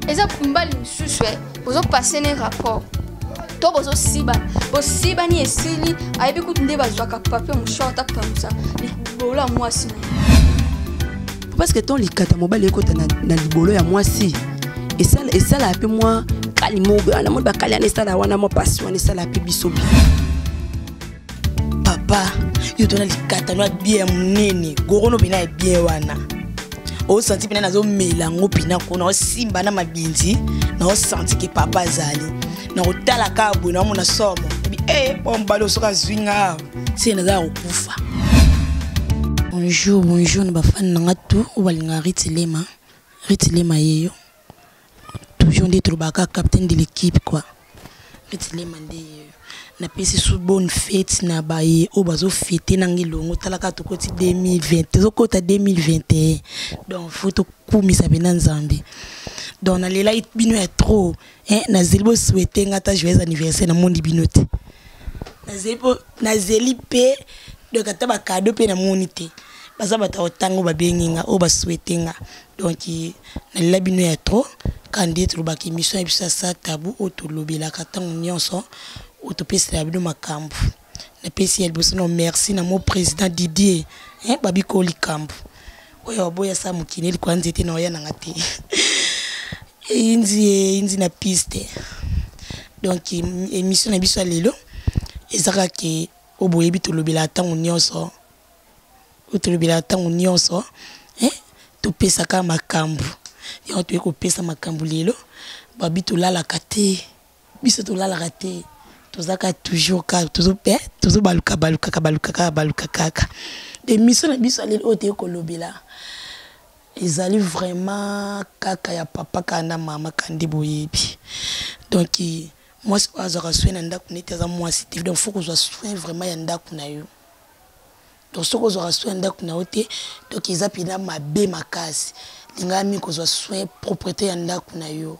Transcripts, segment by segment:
Eza mibali misusu eh, bozo passer ne rapport to bozosibana, bosibani esili, ayebi kutu nde bazwaka papier mouchoir ata pangusa libolo ya mwasi na ye. Parce que ton likata mobali ekota na libolo ya mwasi esala mpe mwa kali moko wana, moni bakali wana esala wana mwa pasi wana esala mpe biso bi. Papa, yo tona likata no ya bien ya monene, gorono mpena ya bien wana osanti mpena nazomela yango mpena kuna osimba na mabinzi na osanti ke papa azali na kotala kaka boye naomona somo e po mobali osoki azwi nga awa se naza ya kokufa. Bonjour, bonjour na bafani na nga tout oyo balingaka Ritilema. Ritilema yeyo toujours nde tolobaka capitaine de l'équipe quoi. Ritilema nde yeyo. Napesi su bonne fête na baye oyo bazofete nanga elongo. Talaka, tokoti 2020, tozokota 2021, donc faut tokumisa mpena Nzambe. Donc nalelaki bino ya trop, nazeli bosouhaiter nga ata joyeux anniversaire, namoni bino te. Nazeli mpe donc ata bacadeau mpe namoni te. Baza bato ya kotanga oyo babengi nga, oyo basouhaiter nga. Donc nalela bino ya trop. Kaka nde tolobaka, émission ya biso ya Sans Tabou oyo tolobelaka ntango nyonso, oyo topeselaka bino makambo. Napesi ya liboso na merci na mo président Didier, babiko likambo oyo aboya sa mokili elikoya nzete na oya nanga te, eyinzi eyinzi na piste. Donc émission na biso ya lelo eza kaka ke oyo boyebi tolobelaka ntango nyonso, oyo tolobelaka ntango nyonso, topesaka makambo yango. Toyei kopesa makambo lelo. Babi tolalaka te, biso tolalaka te, tozaka toujours kaka tozobaluka balukaka balukaka baluka kaka. Émission na biso ya lelo oyo toyei kolobela ezali vraiment kaka ya papa kaka na mama kaka nde boyebi. Donc mwasi oyo azwaka soin na ndako neti aza mwasi te. Donc faut kozwa soin vraiment ya ndako na yo. Donc soki ozwaka soin ya ndako na yo te, donc eza mpena mabe makasi. Lingaka mingi kozwa soin, propreté ya ndako na yo,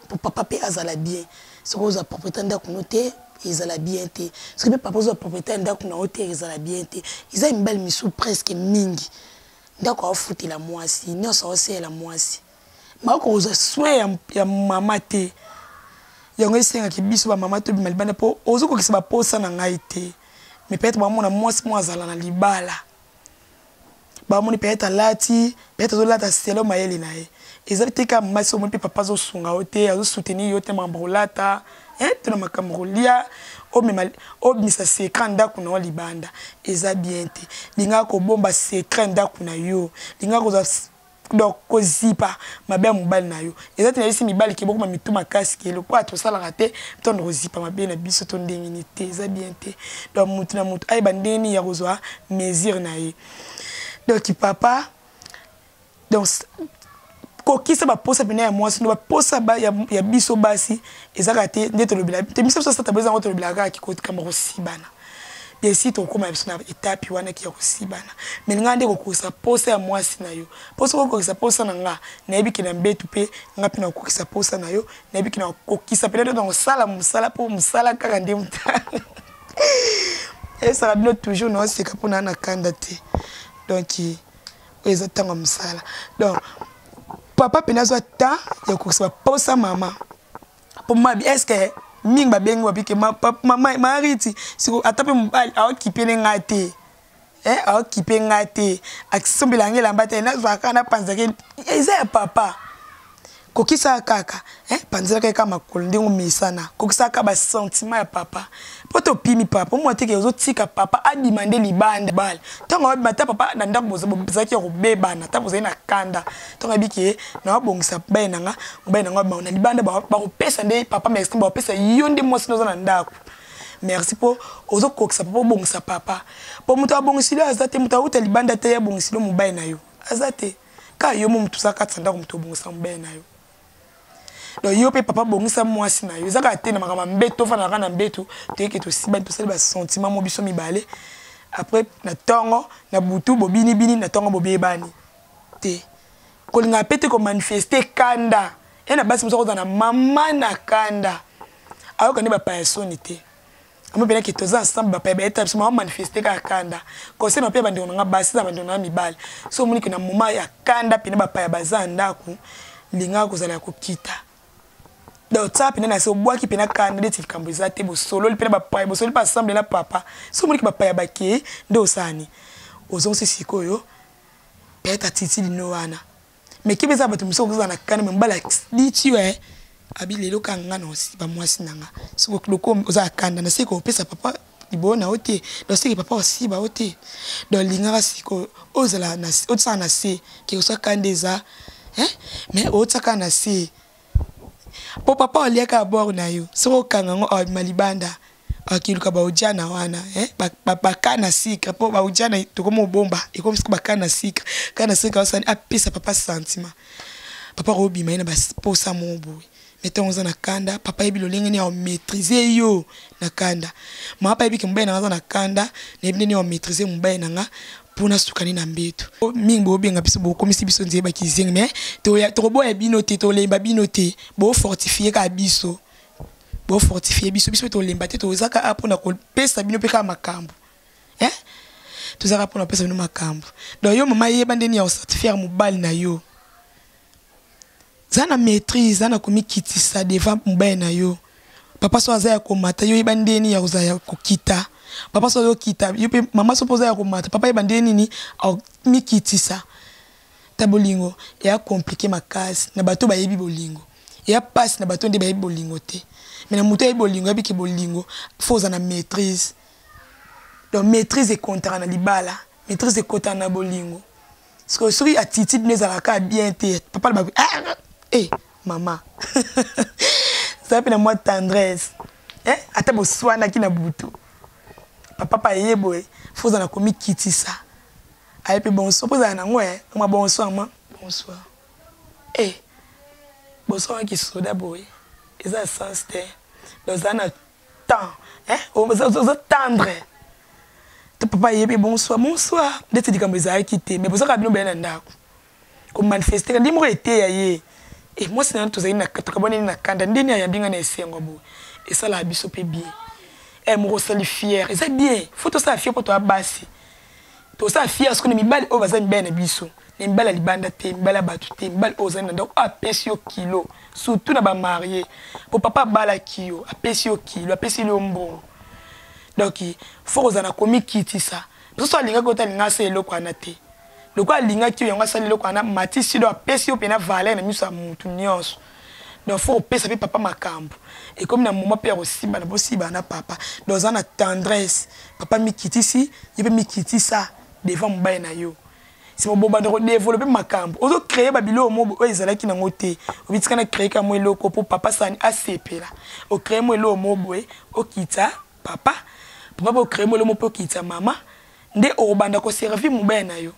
po papa mpe azala bien. Soki ozwa propreté ya ndako na yo te, ezala bien te. Soki mpe papa ozwa propreté ya ndako na yo te, ezala bien te. Eza mibali misusu presque mingi, ndako aofutela mwasi nyonso, aosalela mwasi, bakozwa soin ya mama te. Yango esengaki biso bamama tobima libanda, mpo ozokokisa baposa na ngai te. Mais peut-être bamona mwasi mo azala na libala, bamoni peut-être alati, peut-être azolata selo mayele na ye eza te. Kaka mwasi omoni mpe papa azosunga yo te, azosoutenir yo te, makambo kolata to na makambo kolia, omema obimisa secret ndako na yo libanda, eza bien te. Lingaka kobomba secret ndako na yo, lingaka kozwa, donc kozipa mabe ya mobali na yo eza te. Nayebisi mibali ke bokoma mitu makasi ke lokola tosalaka te, tondo kozipa mabe na biso to ndenge nini te, eza bien te. Donc mutu na mutu ayeba ndenge nini ya kozwa mesure na ye. Donc papa, donc kokisa baposa pene ya mwasi no, baposa ya biso basi ezalaka te nde tolobela te. Biso biso sata boza yango, tolobelaka kaka kikamba kosibana. Bien sûr, tokóma biso na étape wana ki ya kosibana, mais ngai nde kokokisa posa ya mwasi na yo. Mpo soki okokisa posa na nga, nayebi ke na mbetu mpe nga mpe nakokokisa posa na yo. Nayebi ke nakokokisa mpe na kosala mosala, mpo mosala kaka nde esala bino toujours naoseka mpo naa na kanda te. Donc oyo eza ntango ya mosala. Donc papa mpena azwa temps ya kokokisa baposa mama, mpo mabi est ce que mingi babengi babike mama Mariti siko ata mpe mobali aokipe ne ngai te, aokipe ngai te, asombela ngai elamba te, nazwaka napanzaki. Eza ya papa kokisaka kaka, panzelaka ye kaka makolo ndenge omesana, kokisaka basentiment ya papa, mpo topimi papa omwa teke ozotika papa abima nde libanda. Bale ntango abima ta papa na ndako, bozalaki ya kobebana, ntango bozali na kanda, ntango ayebi ke naobongisa mobali na nga, mobali na nga na libanda bakopesa nde papa merci, bakopesa yo nde mwasi oza na ndako merci, mpo ozokokisa papa, obongisa papa, mpo moto abongisili aza te, moto auta libanda te abongisili mobali na yo aza te. Kaka yo mo moto oza kati ya ndako, moto obongisa mobali na yo. Donc yo mpe papa, bongisa mwasi na yo. Eza kaka te na makambo ya mbeto, ofandaka na mbeto, toyeke tosibani, tosali basentiment mo biso mibale, après na ntongo na butu bobinibini, na ntongo bobebani te. Kolingaka mpe te komanifester kanda ye na basi mosu akozala na mama na kanda, ayoka nde bapaya soni te. Amo mpenaki toza ensemble, bapaya bayeta biso, mama manifeste kaka kanda. Conseil na mpe bandeko na nga basi, eza bandeko na nga mibali, so omoni ke na moment ya kanda pene bapaya baza ndako. Lingaka kozala ya kokita. Donc tia pena na se, obwaki pena kanda neti likambo eza te, bosololi pena bapaya, bosololi pe ensemble na papa. Soki omoni ke bapaya bakei nde osala nini? Ozongisi sikoyo peut-être attitude no wana. Mais keba, eza bato mosusu okozala na kanda, mais mobali aditi yo eh, abi lelo kaka nga na osiba mwasi na nga. Soki loko oza na kanda, na seki opesa papa libolo na yo te, donc seki papa osiba yo te. Donc lingaka sikoyo ozala na otisaka na se ke osaka kanda eza hein, mais otisaka na se po papa oliaka bord na yo. Soki okanga yango abima libanda, akiluka baojana wana eh, bakana ba, sucre po baojana tokomi obomba, ekomi siko bakana sucre, kana sucre osani apesa papa sentiment, papa akobima ye na baposa moko boye. Mais ntango oza na kanda, papa yebi lolenge nini aomaîtrise yo na kanda. Mama pa yebi ke mobali na nga aza na kanda, nayebi ndenge nini aomaîtrise mobali na nga mpona sukani na mbeto. Mingi bobenga biso, bokomisi biso nzela bakizengi, mais tokoboya bino te, tolemba bino te, bofortifie kaka biso, bofortifie biso, biso mpe tolemba te. Toza kaka mpona kopesa bino mpe kaka makambo, eh? Toza kaka mpona kopesa bino makambo. Donc yo mama, yeba ndeni ya kocertifier mobali na yo. Za na maîtrise, za na komikitisa devant mobali na yo. Papa so aza ya komata, yo yeba ndeni ya kozala ya kokita. Papa so azokita, yo mpe mama so mpo oza ya komata, papa yeba ndeni nini mikitisa. Ta bolingo eya compliqué makasi na bato bayebi bolingo, eya mpasi na bato nde bayebi bolingo te. Mais na moto ayebi bolingo, ayebi ke bolingo faut oza na maîtrise. Donc maîtrise ekontaka na libala, maîtrise ekotaka na bolingo. Soki attitude no ezalaka kaka bien te, papa alobaka: "Ah, eh, mama, zala mpe na mwa tendresse, eh? Ata boswanaki na butu, papa pa ye boye, faut ozala na komikitisa. Aye mpe bonsoir, mpo ozala nango e mwa bonsoir, ma bonsoir, eh, bonsoir waki soda boye eza sens te. Donc ozala na temps, eh? Oza tendre to papa ayebi bonsoir, bonsoir ndeti likambo ezalaki te. Mais bozaka bino baye na ndako komanifeste nde moko eteya ye e mwasi na tozali tokabwaneli na kanda, ndeni ayambi ngai na esengo boye, esalaka biso mpe bien. E moko osali fier, eza bien. Faut tosala fier mpo toya basi, tosala fier soki na mibali oyo baza mibali na biso, na mibali ya libanda te, mibali ya bato te, mibali oyo ozali na ndako oyo apesi yo kilo, surtout na bamarie, po papa abalaki yo, apesi yo kilo, apesi yo mbongo. Donc faut kozala na komikitisa. Mosusu alingaki ota alinga asala eloko wana te, lokola alingaki yo yango asali eloko wana, matisi do apesi yo mpena valeur na miso ya mutu nyonso. Donc faut kopesa mpe papa makambo. Ekomi na moment mpe ya kosimbana, bosimbana na papa. Donc oza na tendresse, papa mikitisi, ye mpe mikitisa devant mobali na yo. Sima bobanda kodévelopper makambo, ozocréer babiloko mo oyo ezalaki nango te. Obitika na créer ka mo eloko mpo papa sani asepela, ocréer mo eloko mo boye okita papa, papa mpe ocréer mo eloko mo mpe okita mama, nde okobanda koservir mobali na yo.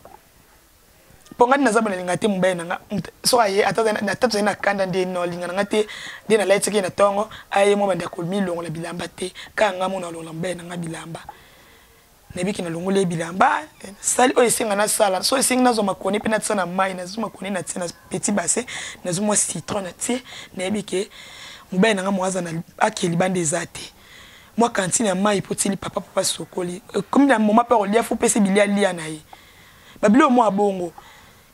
Mpo ngai naza bonalinga te mobali na nga so aye, ata tozali na kanda, nde na olinga na nga te nde nalatisaki ye na ntongo, aye mwa banda komilongola bilamba te. Kaka nga mona alongola mobali na nga bilamba, nayebiki nalongoli ye bilamba, sali oyo esenga nasala. So esengi nazwa makoni mpe natia na mai, nazwi makoni, natie na petit bassin, nazwi mwa citron natie. Nayebi ke mobali na nga mo aza ake libanda, eza te mwa kantine ya mai mpo tieli papa, papa sokoli. Komi na moma mpe akolia, faut pesa bilia lia na ye, babiloko mwa bongo.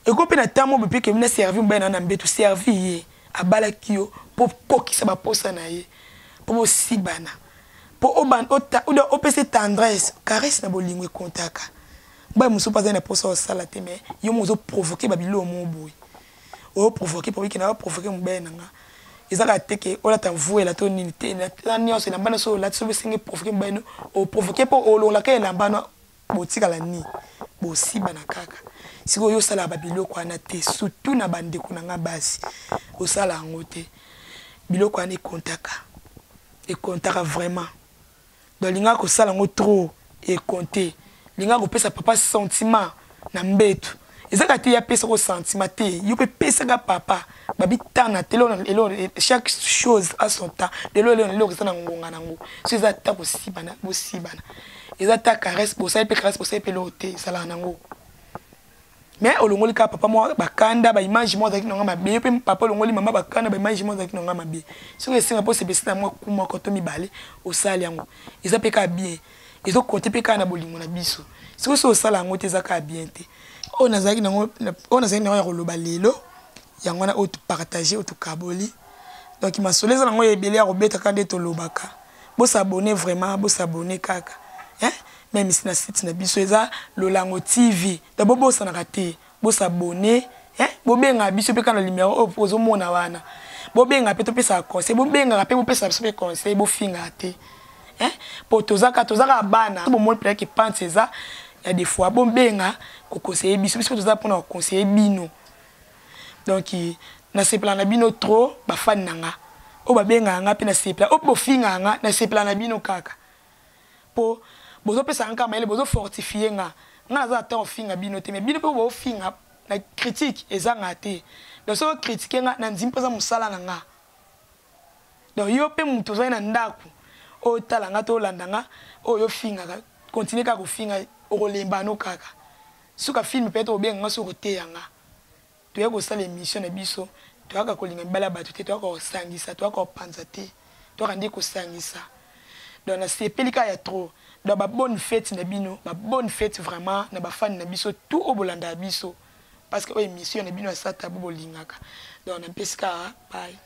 Eko mpe na ntango mpe ke na servi mobali na nga na mbeto, servi ye. Abalaki yo mpo kokisa baposa na ye, mpo bosibana, mpo opesa tendresse, caresse na bolingo ekontaka. Mobali mosusu mpo azali na posa osala te, mais yo mo ozoprovoquer babiloko mo boye, oyoprovoquer po wiki na oprovoquer mobali na nga. Eza kaka te ke olata vuela to nini te, na nyonso elamba nyonso olati, soki osengi provoquer mobali no, oprovoquer mpo olongolaka elamba no, botikala nini, bosibana kaka. Sikoyo oyo osalaka babiloko wana te, surtout na bandeko na nga basi, osala yango te. Biloko wana ekontaka, ekontaka vraiment. Donc lingaka kosala yango trop, ekonte. Lingaka kopesa papa sentiment na mbeto. Ezaka te ya apesaka sentiment te, yo mpe pesaka papa. Babi temps na te, elo chaque chose a son temps. Lelo elo eloko eza na ngonga nango. So eza ta kosibana, bosibana. Eza ta caresse, bosali mpe caresse, bosali mpe eloko te, ezalaka nango. Mais olongoli kaka papa mwa bakanda, baimage moko azalaki nanga mabe. Yo mpe papa olongoli mama bakanda, baimage moko azalaki nanga mabe. Soki esenga mpo osepesi na mwa ku moko to mibale, osali yango, eza mpe kaka bien, ezokonte mpe kaka na bolingo na biso. Soki so osala yango te, eza kaka bien te. Oyo nazalaki nango, oyo nazalaki nango ya koloba lelo. Yango wana oyo topartage, oyo tokaboli. Donc masolo eza nango ebele ya kobeta kaka nde tolobaka. Bosabone vraiment, bosabone kaka, hein? Même si na site na biso eza Lolango TV, donc bobosanaka te, bosabone, hein? Bobengaka biso mpe kaka na numero oyo ozomona wana, bobengaka mpe topesaka conseil, bobengaka mpe bopesaka biso mpe conseil, bofingaka te, hein? Po tozaka bana, bomoni mpenza ke pante eza ya des fois, bobenga koconseille biso, biso toza mpona koconseille bino. Donc nasepela na bino trop, bafani na nga oyo babengaka nga mpe nasepela, oyo bofingaka nga nasepela na bino kaka, po bozopesa nga kaka mayele, bozofortifie nga. Nga naza ata kofinga bino te, mais bino mpe bofinga na critique ezanga te. Donc soki ocritique nga, na ndimi mpo eza mosala na nga. Donc yo mpe moto ozali na ndako oyo otala nga to olanda nga, oyo ofingaka, continue kaka kofinga, okolemba no kaka. Suka film peut-être obenga nga, soki oteya nga, toya kosala émission na biso. Toyaka kolinga mibali ya bato te, toyaka kosangisa, toyaka kopanza te, toyaka nde kosangisa. Donc nasepeli kaka ya trop. Donc babonne fête na bino, babonne fête vraiment na bafani na biso tout oyo bolandaka biso, parce que oyo émission na bino ya Sans Tabou bolingaka. Donc napesi kaka bye.